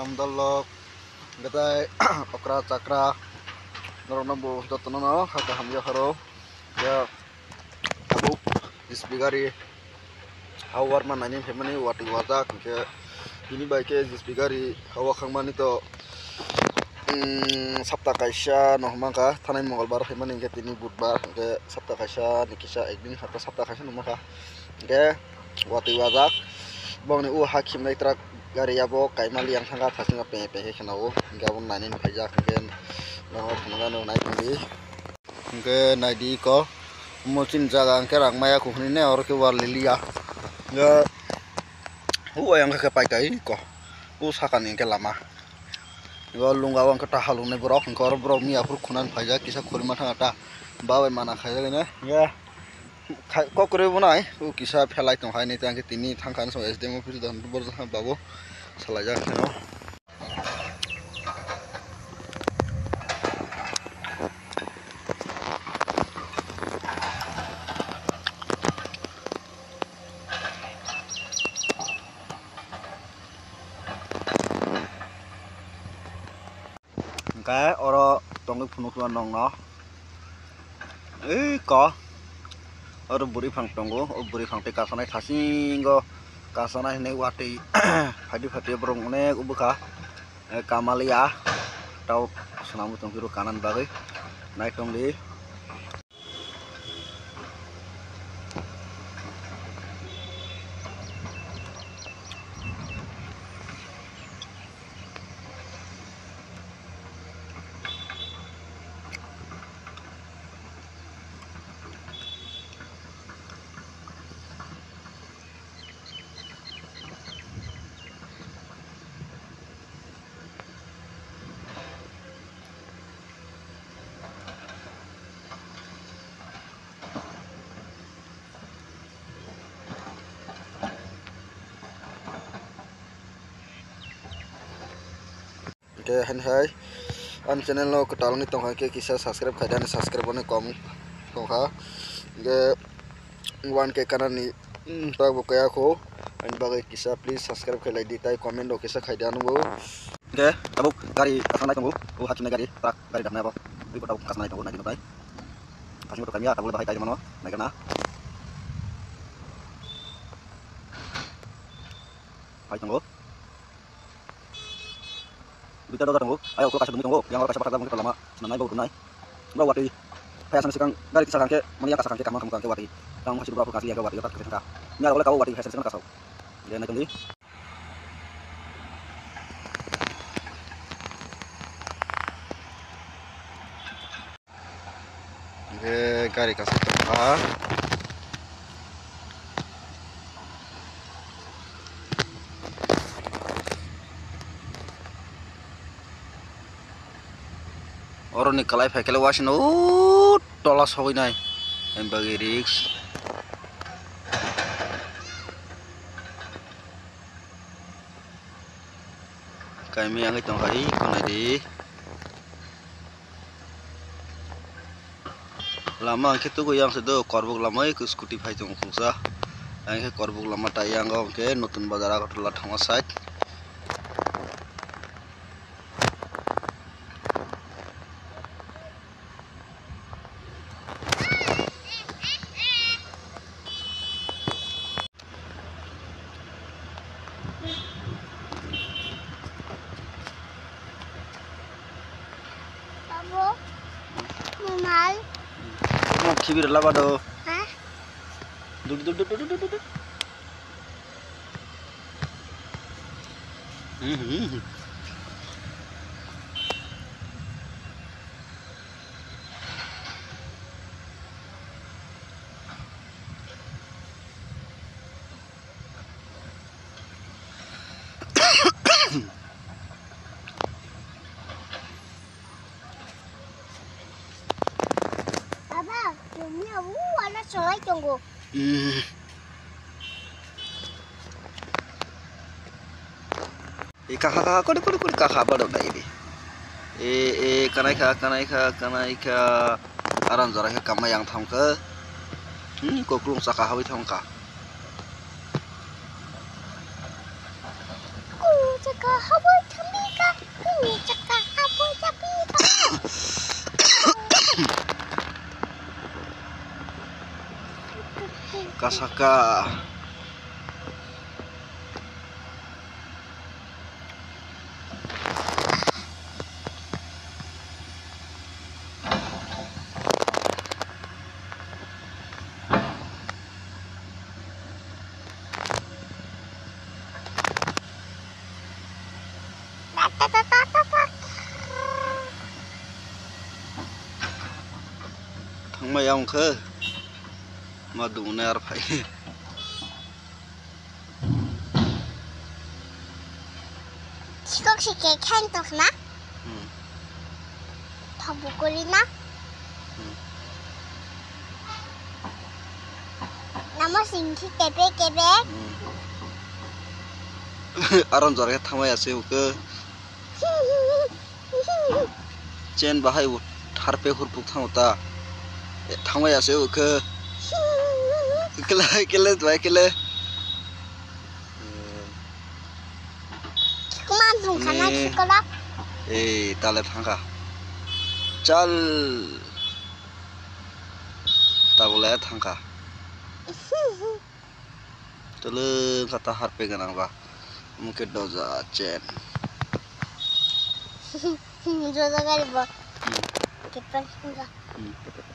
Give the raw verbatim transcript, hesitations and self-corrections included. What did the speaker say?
Amdalok, gatai, okra chakra, norokno bo jotono no kha kaham ya pharo. Ya, tabuk, J C B gari, ha warma naini phaimani watwi wajak, hinkhe bini bai khe J C B gari ha wakhangmani to, mm, sapta kaisa no hwnmankha, thanai Mongolbar phaimani hinkhe tini Budbar, hinkhe sapta kaisa ni kisa ekdin sapta, sapta kaisa nungmakha, hinkhe watwi wajak, bongni o ha khimnai truck gari abo kaimali yang thangkha, thasingma pe pe khe khwnao, hinkhe abo nainani phaijak, hinkhe nono khwnangano nai tongdi. Hingke naidi iko, omo chini jaga hingke rang maya kuphunini oro khe wal lilia. Hingke o ayang khe paikai iko, o sakani hingke lama. Iko lunga o hingke ta halungnai borok, hingke oro borok miya phuru khunani phaijak, kisa khurima thangkha ta, babai mana khaijak hino. Hingke kok kwrwi bo nai, o kisa phelai tongkha, hini tei hingke tini thangkha, S D M office, borok babu salaijak hino. Hingke oro tongwi phunukma nongno. Ui ko. Oro bwrwi phang tongo, o bwrwi phang tei kasanai thasingo kasanai hinwi watwi phaidi phaidi borok onek wbwkha, eh, kamaliya tei swnamwi tongphuru kanani bagwi naitongdi. Hingke haini hai ani channel no kwtal wngwi tongkha, hingke kisa subscribe khaidi, ani subscribe ani kom tongkha, hingke one K kanani, mm, tabuk kaya kho, ani bagwi kisa please subscribe khailai di, tai comment rok kisa khaidi ano bo. Hingke tabuk gari kasanai tongo, o hachunai gari, truck gari daknai abo, ui ko tabuk kasanai tongo, naidi nukai. Kasing kotor kamya, tabuk bahai tai mano, naikana. Hai tongo. Duita doda tongo, ayok kaisa dumi tongo, yang kaisa baksa mungkin lama, senang naik bau tunai. Bro wati, hai asal sekarang dari kisah kangke, mani yang kasah kangke, kamang kamang kangke wati. Yang masih berapa kasih ya wati, dapat kasih kangka. Ini ada oleh kau wati, hai sekarang kasau. Dia naik tongi. Hingke gari kaisa tongkha. Oroni kwlai phaikhe wasino o tola sogwi nai, ani bagwi risk. Kaimi wngwi tongkha, ui, khwnai di. Lama hwnkhe tugo yang se do, korbok lama ui, scooty phai tongo khungsa. Ang khe korbok lama tai, yang o hwnkhe Notun Bazar, Agartala thangma side. Abo, Mumal. Mo khibir laba do. Ha? Dur, dur, dur. Hmm, hmm. Baba, chwngno o uana chwlai tongo. Hmm. E kakha kakha kori kori kori kakha bado nai di. E, e, kanai kha, kanai kha, kanai kha. Aram jora khe kama yang thang kha. Hmm, kokrung saka hawi thang kha. Kokrung saka hawi thang di. Kasaka. Thangmaya wngkhe ma dungni ar phai. Sikok si khe khain tokna. Hmm. Thok bukuri na. Hmm. Namo singki kebe kebe. Hmm. Aron jora khe thangmaya se uke. Chen bahai u harpe hurpuk thango ta. E, thangmaya se uke. Kele, kele, bai kele. Kuman thung sana. Ni. Sikolak. Ei, tale thangkha. Chal. Tabole thangkha. Tole kata harpe ganang ba. Mungke doja chen. Doja gari bo. Hmm. Kepen. Hmm.